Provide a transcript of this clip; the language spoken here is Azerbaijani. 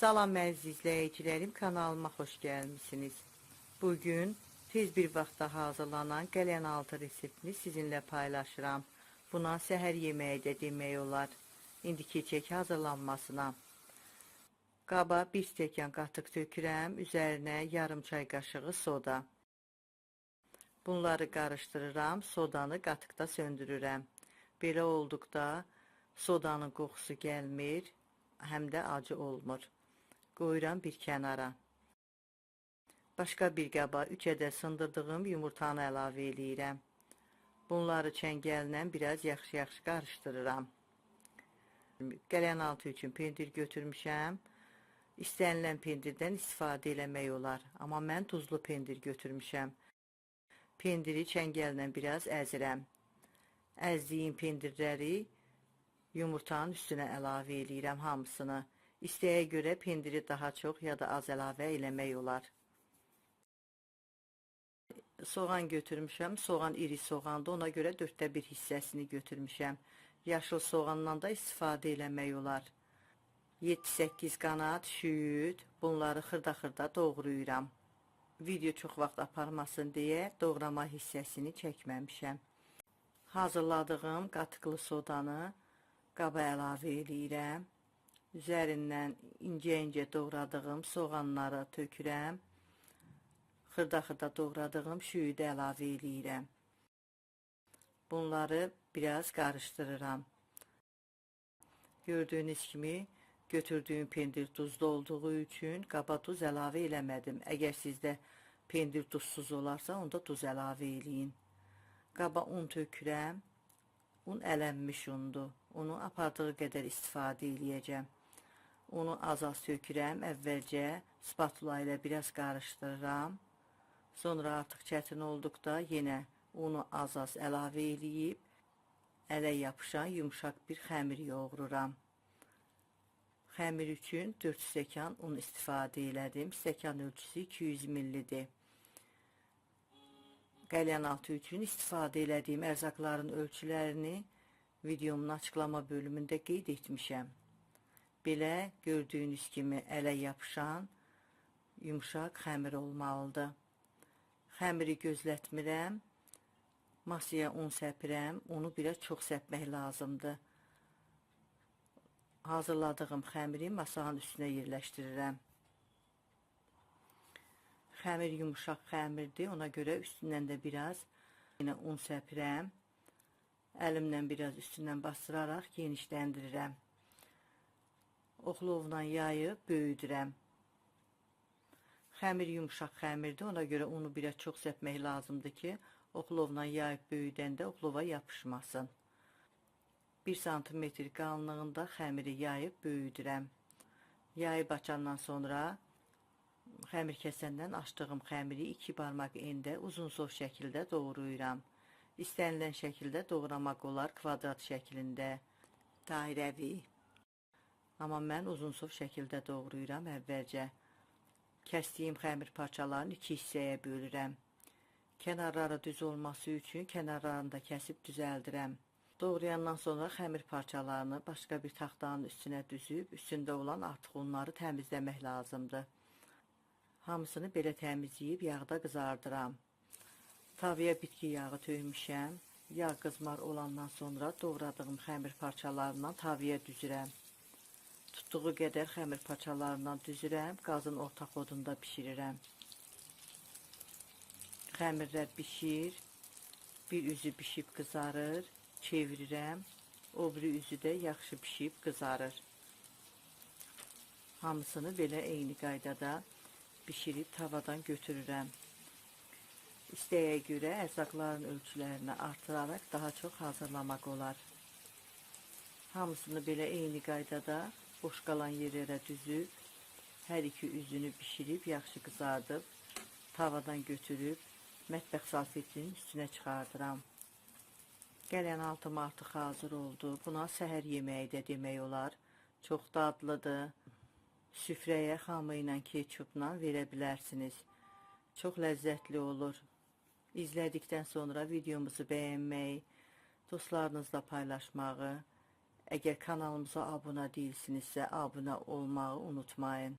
Salam əziz izləyicilərim, kanalıma xoş gəlmisiniz. Bugün tez bir vaxtda hazırlanan qəlyanaltı reseptini sizinlə paylaşıram. Buna səhər yeməyi də demək olar. İndi keçək hazırlanmasına. Qaba bir stəkan qatıq tökürəm, üzərinə yarım çay qaşığı soda. Bunları qarışdırıram, sodanı qatıqda söndürürəm. Belə olduqda sodanın qoxusu gəlmir, həm də acı olmur. Qoyuram bir kənara. Başqa bir qaba 3 ədəd sındırdığım yumurtanı əlavə eləyirəm. Bunları çəngəllə biraz yaxşı-yaxşı qarışdırıram. Qəlyanaltı üçün pendir götürmüşəm. İstənilən pendirdən istifadə eləmək olar, amma mən duzlu pendir götürmüşəm. Pendiri çəngəllə biraz əzirəm. Əzdiyim pendirləri yumurtanın üstünə əlavə eləyirəm hamısını. İstəyə görə pendiri daha çox ya da az əlavə eləmək olar. Soğan götürmüşəm. Soğan iri soğandır. Ona görə 1/4 hissəsini götürmüşəm. Yaşıl soğandan da istifadə eləmək olar. 7-8 qanat şüyüd. Bunları xırda-xırda doğrayıram. Video çox vaxt aparmasın deyə doğrama hissəsini çəkməmişəm. Hazırladığım qatıqlı sodanı qaba əlavə eləyirəm. Üzərindən incə-incə doğradığım soğanları tökürəm. Xırda-xırda doğradığım şüyüdü əlavə eləyirəm. Bunları biraz qarışdırıram. Gördüyünüz kimi götürdüyüm pendir duzlu olduğu üçün qaba duz əlavə eləmədim. Əgər sizdə pendir duzsuz olarsa, onda duz əlavə eləyin. Qaba un tökürəm. Un ələnmiş undur. Unu apardığı qədər istifadə eləyəcəm. Unu az-az tökürəm. Əvvəlcə spatula ilə biraz qarışdırıram. Sonra artıq çətin olduqda yenə unu az-az əlavə eləyib ələ yapışan yumşaq bir xəmir yoğururam. Xəmir üçün 4 stəkan un istifadə elədim. Stəkan ölçüsü 200 millidir. Qəlyanaltı üçün istifadə elədiyim ərzaqların ölçülərini videomun açıqlama bölümündə qeyd etmişəm. Belə gördüyünüz kimi ələ yapışan yumşaq xəmir olmalıdır. Xəmiri gözlətmirəm. Masaya un səpirəm. Unu biraz çox səpmək lazımdır. Hazırladığım xəmiri masanın üstünə yerləşdirirəm. Xəmir yumşaq xəmirdir. Ona görə üstündən də biraz yenə un səpirəm. Əlimlə biraz üstündən bastıraraq genişləndirirəm. Oxlovla yayıb böyüdürəm. Xəmir yumşaq xəmirdir. Ona görə unu biraz çox səpmək lazımdır ki, oxlovla yayıb böyüdəndə oxlova yapışmasın. 1 sm qalınlığında xəmiri yayıb böyüdürəm. Yayıb açandan sonra xəmir kəsəndən açdığım xəmiri 2 barmaq endə uzunsov şəkildə doğrayıram. İstənilən şəkildə doğramaq olar, kvadrat şəklində, dairəvi. Amma mən uzunsov şəkildə doğrayıram əvvəlcə. Kəsdiyim xəmir parçalarını 2 hissəyə bölürəm. Kənarları düz olması üçün kənarlarını da kəsib düzəldirəm. Doğrayandan sonra xəmir parçalarını başqa bir taxtanın üstünə düzüb, üstündə olan artıq unları təmizləmək lazımdır. Hamısını belə təmizləyib yağda qızardıram. Tavaya bitki yağı tökmüşəm. Yağ qızmar olandan sonra doğradığım xəmir parçalarından tavaya düzürəm. Tutduğu qədər xəmir parçalarından düzürəm, qazın orta xodunda bişirirəm. Xəmirlər bişir, bir üzü bişib qızarır, çevirirəm, o biri üzü də yaxşı bişib qızarır. Hamısını belə eyni qaydada bişirib tavadan götürürəm. İstəyə görə ərzaqların ölçülərini artıraraq daha çox hazırlamaq olar. Hamısını belə eyni qaydada boş qalan yerlərə düzüb, hər iki üzünü bişirib, yaxşı qızardıb, tavadan götürüb, mətbəx salfetinin üstünə çıxardıram. Qəlyanaltım artıq hazır oldu. Buna səhər yeməyi də demək olar. Çox dadlıdır. Süfrəyə xamı ilə, ketçupla verə bilərsiniz. Çox ləzzətli olur. İzlədikdən sonra videomuzu bəyənməyi, dostlarınızla paylaşmağı, Əgər kanalımıza abunə deyilsinizsə, abunə olmağı unutmayın.